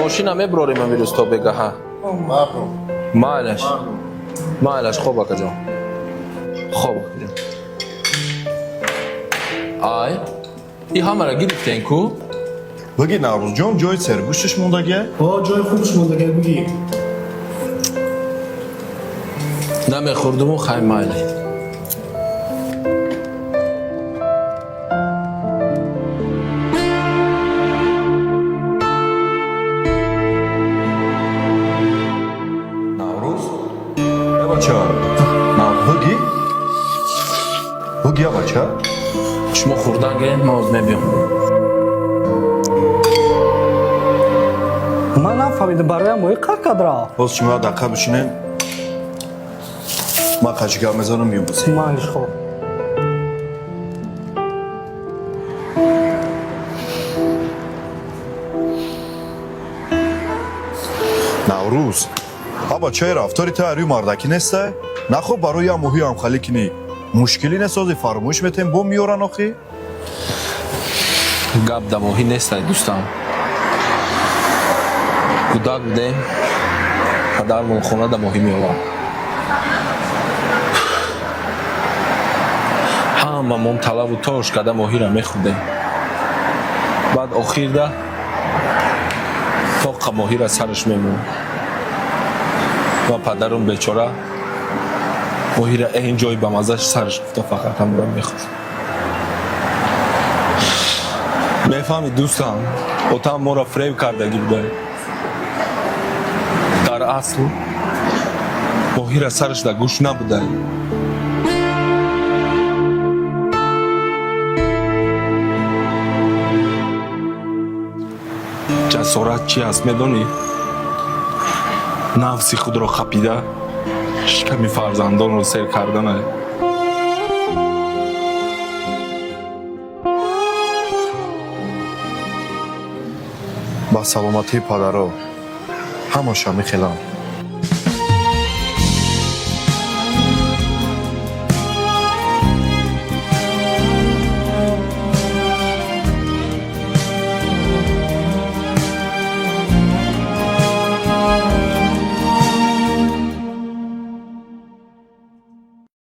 Мошина меброрем амирӯз то бегаҳа. Майлаш, майлаш. Хоб, акаҷон, хоб, акаҷон. Ай, и ҳамара гирифтен ку? Буги, Наврӯзҷон, ҷои сергӯшташ мондагия? О, ҷои хубш мондага, буги. Намехӯрдуму, хай, майли. Наврӯз, э, бача, буги, буги, я бача. Шумо хӯрдан гиред, ман оз мебиём. Ман нафаҳмидам, бароям моҳӣ қар кард рафт. Боз шумо як дақиқа бишинед, ман қачи гап мезанам, миём. Майлиш, хоб. Наврӯз, а бачаи, рафтори та арӯи мардакӣ нестай. Нахоб, барои як моҳӣ ҳамхалӣ кунӣ, мушкилӣ несози, фармоиш метем, бо меёран охӣ. Гап да моҳӣ нестай, дӯстам. Кӯдак будем, падармон хона да моҳӣ меовард, ҳамамон талабу тош карда моҳиро мехӯрдем. Баъд охирда тоқа моҳира сараш мемонд ва падарум бечора моҳира эн ҷои ба маззаш сараш гуфта, фақат ҳамура мехӯрд. Мефаҳми, дӯстам, отам моро фреб кардагӣ буда. Дар асл моҳира сараш дар гӯшт набуда. Ҷасорат чи аст, медонӣ? Нафси худро хапида, шиками фарзандонро сер кардана. Ба саломатии падаро, ҳамаша мехелам.